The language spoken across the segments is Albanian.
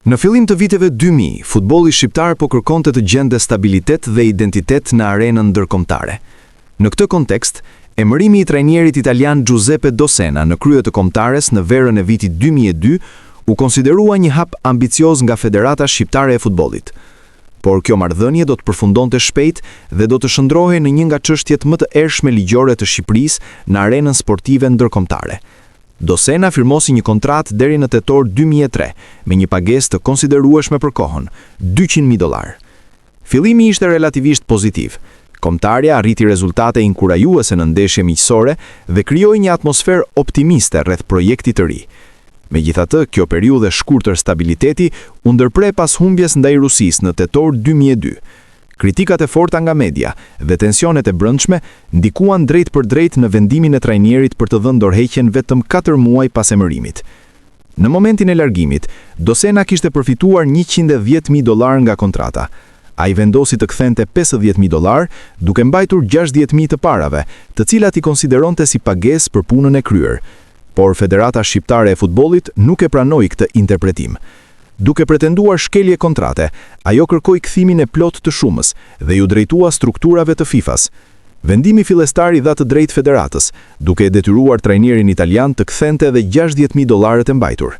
Në fillim të viteve 2000, futbolli shqiptar po kërkonte të gjente stabilitet dhe identitet në arenën ndërkombëtare. Në këtë kontekst, emërimi i trajnierit italian Giuseppe Dossena në krye të kombëtares në verën e vitit 2002 u konsiderua një hap ambicioz nga Federata Shqiptare e Futbollit. Por kjo marrëdhënie do të përfundonte shpejt dhe do të shndërrohej në një nga çështjet më të ershme ligjore të Shqipërisë në arenën sportive ndërkombëtare. Dossena firmosi një kontratë deri në tetor 2003, me një pagesë të konsiderueshme për kohën, 200.000 dollarë. Fillimi ishte relativisht pozitiv. Kombëtarja arriti rezultate inkurajuese në ndeshje miqësore dhe krijoi një atmosferë optimiste rreth projektit të ri. Megjithatë, kjo periudhë e shkurtër stabiliteti u ndërpre pas humbjes ndaj Rusisë në tetor 2002. Kritikat e forta nga media dhe tensionet e brendshme ndikuan drejtpërdrejt në vendimin e trajnerit për të dhënë dorëheqjen vetëm 4 muaj pas emërimit. Në momentin e largimit, Dossena kishte përfituar 110.000 dollar nga kontrata. Ai vendosi të kthente 50.000 dollar, duke mbajtur 60.000 të parave, të cilat i konsideronte si pagesë për punën e kryer. Por Federata Shqiptare e Futbollit nuk e pranoi këtë interpretim. Duke pretenduar shkelje kontrate, ajo kërkoi kthimin e plotë të shumës dhe iu drejtua strukturave të FIFA-s. Vendimi fillestar i dha të drejtë federatës, duke e detyruar trajnerin italian të kthente edhe 60.000 dollarët e mbajtur.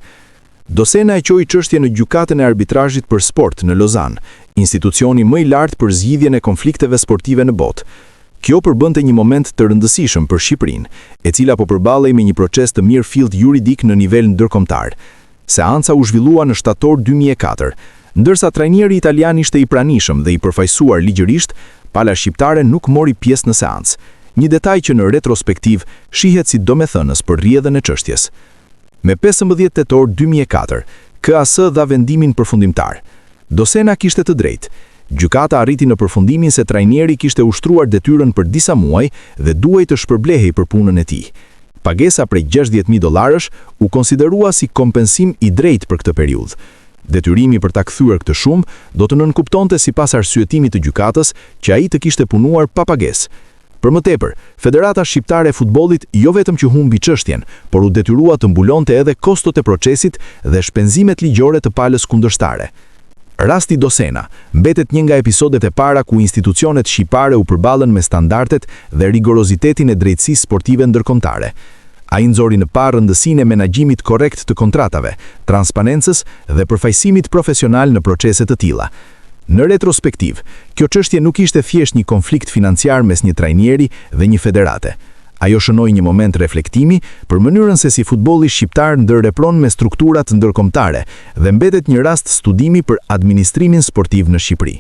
Dossena e çoi çështjen në gjykatën e arbitrazhit për sport në Lozanë, institucioni më i lartë për zgjidhjen e konflikteve sportive në botë. Kjo përbënte një moment të rëndësishëm për Shqipërinë, e cila po përballej me një proces të mirëfilltë juridik në nivel ndërkombëtar. Seanca u zhvillua në shtator 2004. Ndërsa trajneri italian ishte i pranishëm dhe i përfaqësuar ligjërisht, pala shqiptare nuk mori pjesë në seancë. Një detaj që në retrospektiv shihet si domethënës për rrjedhën e çështjes. Me 15 tetor 2004, KAS dha vendimin përfundimtar. Dossena kishte të drejtë. Gjykata arriti në përfundimin se trajneri kishte ushtruar detyrën për disa muaj dhe duhej të shpërblehej për punën e tij. Pagesa prej 60.000 dollarësh u konsiderua si kompensim i drejtë për këtë periudhë. Detyrimi për ta kthyer këtë shumë do të nënkuptonte sipas arsyetimit të gjykatës që ai të kishte punuar pa pagesë. Për më tepër, Federata Shqiptare e Futbollit jo vetëm që humbi çështjen, por u detyrua të mbulonte edhe kostot e procesit dhe shpenzimet ligjore të palës kundërshtare. Rasti Dossena mbetet një nga episodet e para ku institucionet shqiptare u përballën me standardet dhe rigorozitetin e drejtësisë sportive ndërkombëtare. Ai nxori në pah rëndësinë e menaxhimit korrekt të kontratave, transparencës dhe përfaqësimit profesional në procese të tilla. Në retrospektiv, kjo çështje nuk ishte thjesht një konflikt financiar mes një trajneri dhe një federate. Ajo shënoi një moment reflektimi për mënyrën se si futbolli shqiptar ndërvepron me strukturat ndërkombëtare dhe mbetet një rast studimi për administrimin sportiv në Shqipëri.